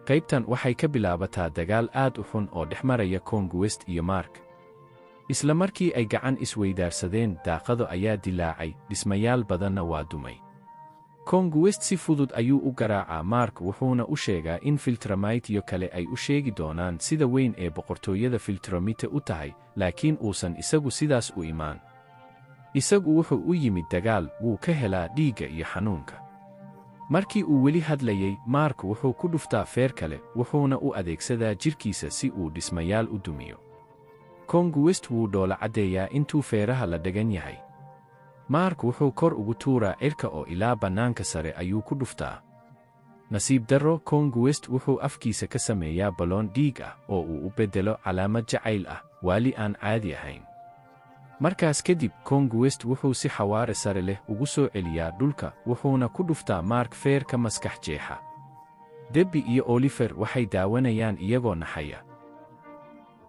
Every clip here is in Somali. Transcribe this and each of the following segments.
Qaybtan waxay ka bilaabataa dagaal aad u xun oo dhex maraya Conquest iyo Mark. Isla markii ay gacan isweydaarsadeen, daaqado ayaa dilaacay, dhismayaal badanna waa dumay. Conquest si fudud ayuu u garaacaa Mark, wuxuuna u sheegaa in Viltrumite-yo kale ay u sheegi doonaan sida weyn ee boqortooyada Viltrumite u tahay, laakiin uusan isagu sidaas u imaan. Isagu wuxuu u yimid dagaal, wuu ka helaa dhiigga iyo xanuunka. Markii uu weli hadlayay, Mark wuxuu ku dhuftaa feer kale, wuxuuna u adeegsadaa jirkiisa si uu dhismayaal u dumiyo. Conquest wuu dhoola caddeeyaa intuu feeraha la dhagan yahay. Mark wuxuu kor ugu tuuraa cirka oo ilaa bannaanka sare ayuu ku dhuftaa. Nasiib darro, Conquest wuxuu afkiisa ka sameeyaa baloon dhiig ah oo uu u beddelo calaamad jacayl ah, waali aan caadi ahayn. Markaas kadib, Conquest wuxuu si xawaare sare leh ugu soo celiyaa dhulka, wuxuuna ku dhuftaa Mark feer ka maskax jeexa. Debbie iyo Oliver waxay daawanayaan iyagoo naxaya.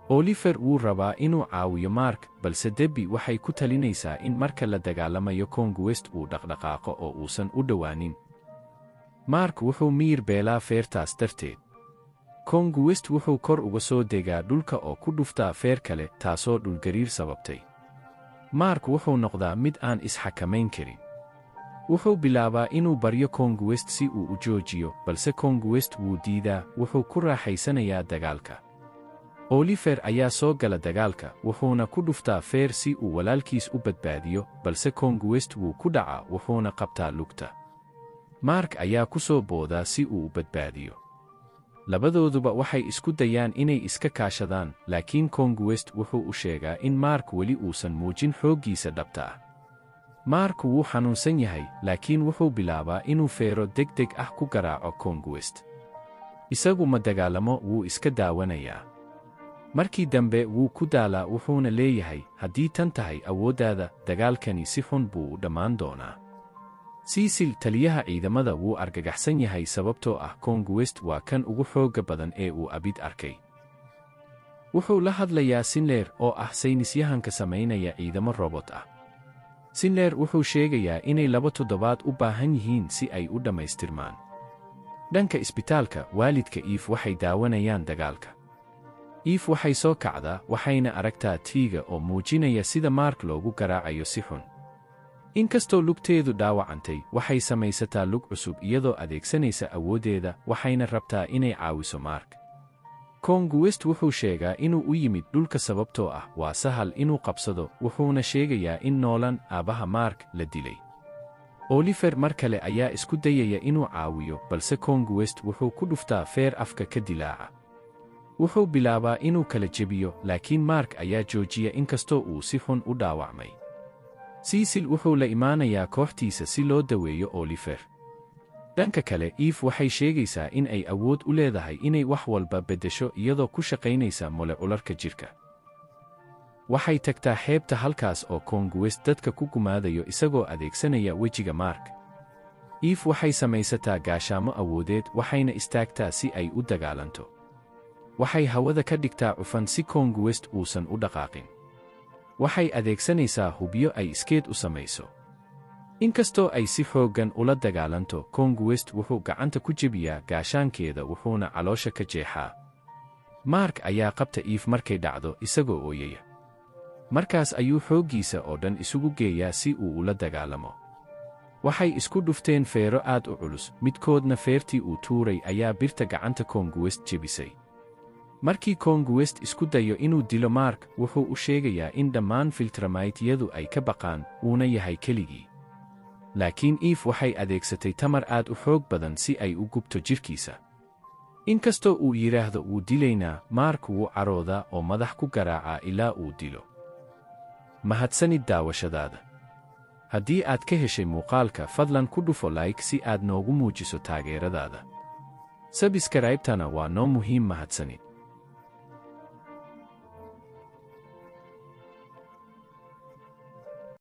Oliver wuu rabaa inuu caawiyo Mark, balse Debbie waxay ku talinaysaa in marka la dagaalamayo Conquest uu dhaqdhaqaaqo oo uusan u dhowaanin. Mark wuxuu miyir beelaa feertaas darteed. Conquest wuxuu kor uga soo degaa dhulka oo ku dhuftaa feer kale, taasoo dhulgariir sababtay. Mark wuxuu noqdaa mid aan isxakamayn karin. Wuxuu bilaabaa inuu baryo Conquest si uu u joojiyo, balse Conquest wuu diidaa, wuxuu ku raaxaysanayaa dagaalka. Oliver ayaa soo gala dagaalka, wuxuuna ku dhuftaa feer si uu walaalkiis u badbaadiyo, balse Conquest wuu ku dhacaa, wuxuuna qabtaa lugta. Mark ayaa ku soo boodaa si uu u badbaadiyo. Labadooduba waxay isku dayaan inay iska kaashadaan, laakiin Conquest wuxuu u sheegaa in Mark weli uusan muujin xooggiisa dhabta ah. Mark wuu xanuunsan yahay, laakiin wuxuu bilaabaa inuu feero degdeg ah ku garaaco Conquest. Isagu ma dagaalamo, wuu iska daawanayaa. Markii dambe wuu ku daalaa, wuxuuna leeyahay, "Haddii tan tahay awooddaada, dagaalkani si xun buu u dhammaan doonaa." Cecil, taliyaha ciidamada, wuu argagaxsan yahay sababtoo ah Conquest waa kan ugu xoogga badan ee uu abid arkay. Wuxuu la hadlayaa Sinler oo ah saynisyahanka samaynaya ciidamo robot ah. Sinler wuxuu sheegayaa inay 2 toddobaad u baahan yihiin si ay u dhammaystirmaan. Dhanka isbitaalka, waalidka Eve waxay daawanayaan dagaalka. Eve waxay soo kacdaa, waxayna aragtaa TV-ga oo muujinaya sida Mark loogu garaacayo si xun. Inkastoo lugteedu dhaawacantay, waxay samaysataa lug cusub iyadoo adeegsanaysa awooddeeda, waxayna rabtaa inay caawiso Mark. Conquest wuxuu sheegaa inuu u yimid dhulka sababtoo ah waa sahal inuu qabsado, wuxuuna sheegayaa in Noolan, aabbaha Mark, la dilay. Oliver mar kale ayaa isku dayaya inuu caawiyo, balse Conquest wuxuu ku dhuftaa feer afka ka dilaaca. Wuxuu bilaabaa inuu kala jebiyo, laakiin Mark ayaa joojiya inkastoo uu si xun u dhaawacmay. Cecil wuxuu la imaanayaa kooxtiisa si loo daweeyo Oliver. Dhanka kale, Eve waxay sheegaysaa in ay awood u leedahay inay wax walba beddesho iyadoo ku shaqaynaysa molecularka jirka. Waxay tagtaa xeebta, halkaas oo Conquest dadka ku gumaadayo isagoo adeegsanaya wejiga Mark. Eve waxay samaysataa gaashaamo awoodeed, waxayna istaagtaa si ay u dagaalanto. Waxay hawada ka dhigtaa cufan si Conquest uusan u dhaqaaqin. Waxay adeegsanaysaa hubyo ay iskeed u samayso. Inkastoo ay si xooggan ula dagaalanto, Conquest wuxuu gacanta ku jebiyaa gaashaankeeda, wuxuuna caloosha ka jeexaa. Mark ayaa qabta Eve markay dhacdo isagoo ooyaya. Markaas ayuu xooggiisa oo dhan isugu geeyaa si uu ula dagaalamo. Waxay isku dhufteen feero aad u culus, midkoodna feertii uu tuuray ayaa birta gacanta Conquest jebisay. Markii Conquest isku dayo inuu dilo Mark, wuxuu u sheegayaa in dhammaan Viltrumite-yadu ay ka baqaan, uuna yahay keligii. Laakiin Eve waxay adeegsatay tamar aad u xoog badan si ay u gubto jirkiisa. Inkastoo uu yidhaahdo wuu dilaynaa, Mark wuu caroodaa oo madax ku garaacaa ilaa uu dilo. Mahadsanid daawashadaada. Haddii aad ka heshay muuqaalka, fadlan ku dhufo like si aad noogu muujiso taageeradaada. Subscribe-tana waa noo muhiim. Mahadsanid.